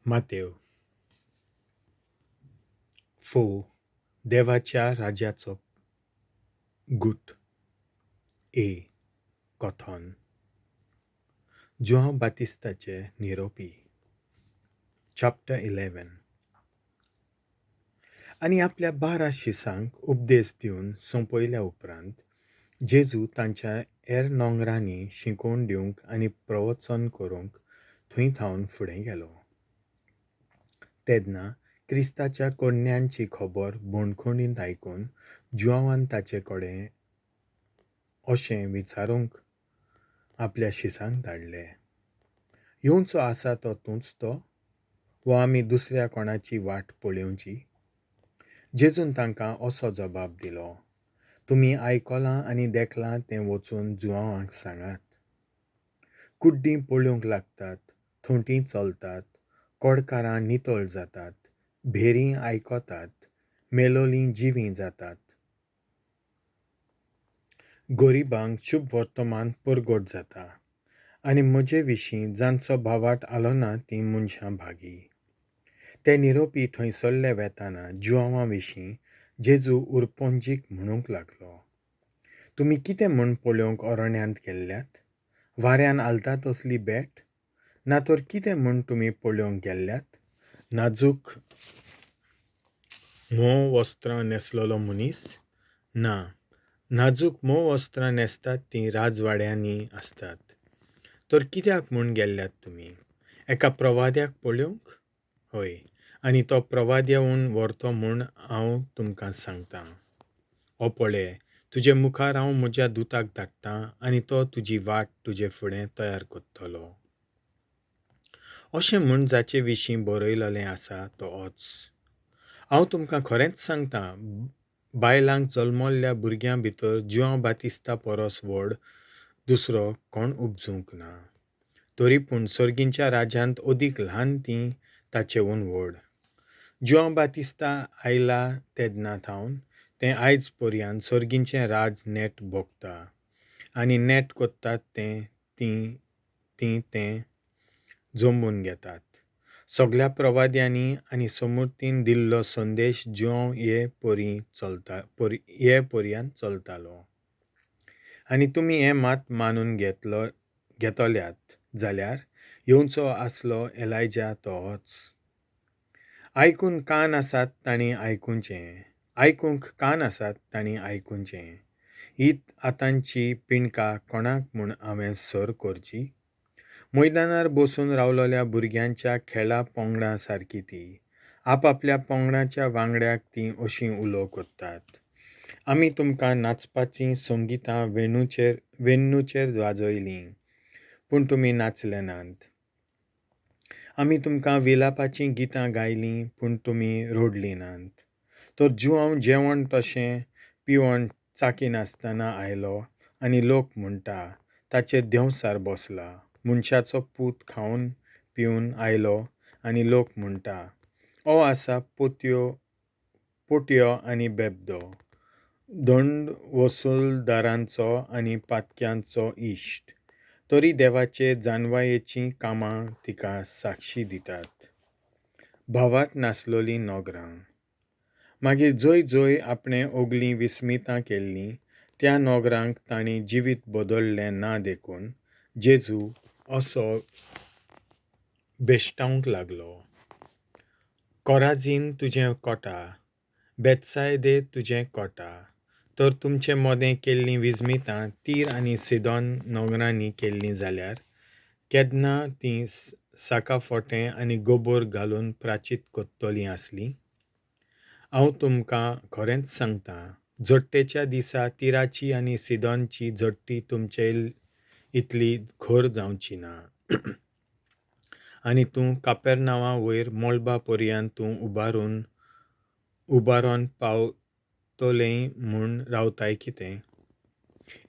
मातेव फोव देवाच्या राज्याचो गूट ए कथन जुआंव बातिस्ताचे निरोपी चॅप्टर 11. आनी आपल्या 12 शिसांक उपदेस दिवन सोंपयल्या उपरांत जेजू तांच्या हेर नोंगरांनी शिकोवन दिवंक आनी प्रवचन करूंक थंय थावन फुडें गेलो. तेन्ना क्रिस्ताच्या कोन्यांची खबर बणखणींत आयकून जुआंवान ताचे कडेन अशें विचारूंक आपल्या शिसांक धाडले, येवचो आसा तो तूंच तो, वा आमी दुसऱ्या कोणाची वाट पळोवची? जेजून तांकां असो जबाब दिलो, तुमी आयकलां आनी देखलां तें वचून जुआंवांक सांगात. कुड्डीं पळोवंक लागतात, थोंटीं चलतात, कोडकारां नितळ जातात, भेरीं आयकतात, मेलोलीं जिवीं जातात, गरिबांक शुभ वर्तमान परगट जाता आनी म्हजे विशीं जांचो भावाट आलो ना तीं मनशां भागी. ते निरोपी थंयसरले वेताना जुआंवा विशीं जेजू उरपोंजीक म्हणूंक लागलो, तुमी कितें म्हूण पळोवंक अरण्यांत गेल्ल्यात? वाऱ्यान आलता तसली बेट? ना तर कितें म्हूण तुमी पळोवंक गेल्ल्यात? नाजूक म्होंव वस्त्रां न्हेसलेलो मनीस? ना, नाजूक म्होंव वस्त्रां न्हेसतात तीं राजवाड्यांनी आसतात. तर कित्याक म्हूण गेल्ल्यात तुमी? एका प्रवाद्याक पळोवंक? हय, आनी तो प्रवाद्याहून व्हरतो म्हूण हांव तुमकां सांगतां. हो पळय, तुजे मुखार हांव म्हज्या दुताक धाडटां आनी तो तुजी वाट तुजे फुडें तयार करतलो. अशें म्हूण जाचे विशीं बरयलेलें आसा तो होच. हांव तुमकां खरेंच सांगतां, बायलांक जल्मल्ल्या भुरग्यां भितर जुआंव बातिस्ता परस व्हड दुसरो कोण उपजूंक ना. तरी पूण सर्गींच्या राज्यांत अदीक ल्हान तीं ताचेहून व्हड. जुआंव बातिस्ता आयला तेन्ना थावन तें आयज पर्यान सर्गींचें राज नेट भोगता आनी नेट कोत्तात तें तीं तीं तें जमून घेतात. सगल्या प्रवाद्यांनी आनी समूर्तीन दिल्लो संदेश जुआंव हे परी चलता परी हे पर्यान चलतालो. आनी तुमी हें मात मानून घेतल्यात जाल्यार येवचो आसलो एलायजा तो होच. आयकून कान आसात तांणी आयकुचें, आयकूंक कान आसात तांणी आयकुचें. ही आतांची पिणका कोणाक म्हूण हांवें सर करची? मैदानार बसून रावलेल्या भुरग्यांच्या खेळा पंगडा सारकी ती. आपापल्या पंगडाच्या वांगड्याक तीं अशीं उलो करतात, आमी तुमकां नाचपाचीं संगितां वेन्नूचेर वाजयलीं, पूण तुमी नाचले नात. आमी तुमकां विलापाचीं गितां गायलीं, पूण तुमी रडलीं नात. तर जुआंव जेवण तशें पिवण चाकिनासतना आयलो आनी लोक म्हणटा, ताचेर देंवचार बसला. मनशाचो पूत खावन पिवन आयलो आनी लोक म्हणटा, हो आसा पोटयो आनी बेबदो, दंड वसुलदारांचो आनी पातक्यांचो इश्ट. तरी देवाचे जानवायेचीं कामां तिका साक्षी दितात. भावाट नासलोलीं नोगरां. मागीर जंय जंय आपणें ओगलीं विस्मितां केल्लीं त्या नोगरांक तांणी जिवीत बदललें ना देखून जेजू असो भेश्टावंक लागलो, कोराजीन तुजें कोटा, बेतसायदे तुजें कोटा, तर तुमचे मोदें केल्लीं विस्मितां तीर आनी सिदोन नोगरांनी केल्लीं जाल्यार केन्ना तीं साका फोटें आनी गोबोर घालून प्राचीत कोत्तोलीं आसलीं? हांव तुमकां खरेंच सांगतां, झडटेच्या दिसा तिराची आनी सिदोनची झडटी तुमचे इतली खर जावची ना. आनी तूं कापेरनांवा वयर मळबा पर्यान तूं उबारोन पावतलेंय म्हूण रावताय कितें?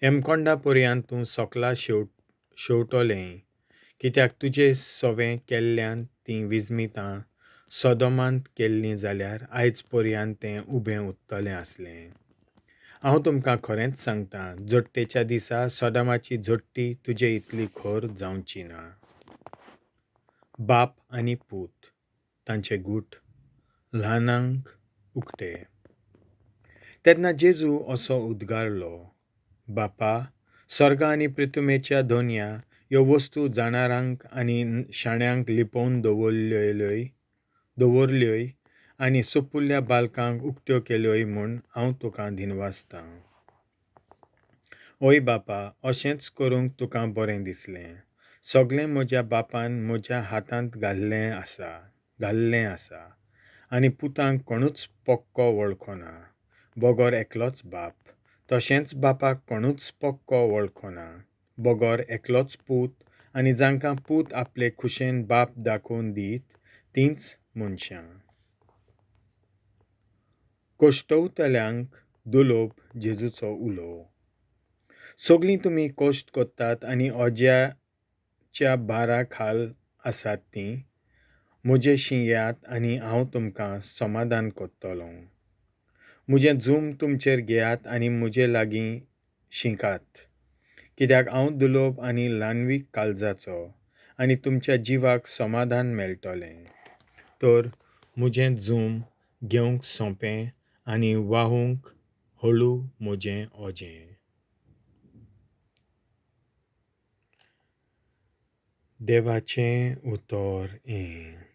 हेमकोंडा पर्यान तूं सोकला शेवटोलेंय, कित्याक तुजे सवें केल्ल्यान तीं विस्मितां सोदोमांत केल्लीं जाल्यार आयज पर्यान तें उबें उत्तलें आसलें. हांव तुमकां खरेंच सांगतां, झडटेच्या दिसा सोदामाची झडटी तुजे इतली खर जावची ना. बाप आनी पूत. तांचे गूट ल्हानांक उक्ते. तेन्ना जेजू असो उद्गारलो, बापा, सर्ग आनी प्रितुमेच्या दोनया ह्यो वस्तू जाणारांक आनी शाण्यांक लिपोवन दवरल्योय आनी सोपुल्ल्या बालकांक उक्त्यो केल्योय म्हूण हांव तुका दिनवासतां. ओय बापा, अशेंच करूंक तुका बरें दिसलें. सगळें म्हज्या बापान म्हज्या हातांत घाल्लें आसा आनी पुतांक कोणूच पक्को वळखना बगर एकलोच बाप. तशेंच बापाक कोणूच पक्को वळखना बगर एकलोच पूत आनी जांकां पूत आपले खुशेन बाप दाखोवन दीत तींच मनशां. कश्टवतल्यांक दुलोब जेजूचो उलो. सगळीं तुमी कश्ट करतात आनी अज्याच्या भारा खाल आसात तीं म्हजेशी येयात आनी हांव तुमकां समाधान करतलो. म्हजें जूम तुमचेर घेयात आनी म्हजे लागीं शिकात, कित्याक हांव दुलोब आनी ल्हानवीक काळजाचो आनी तुमच्या जिवाक समाधान मेळटलें. तर म्हजें जूम घेवंक सोंपें आनी वाहूंक हळू म्हजें ओजें. देवाचें उतर हें.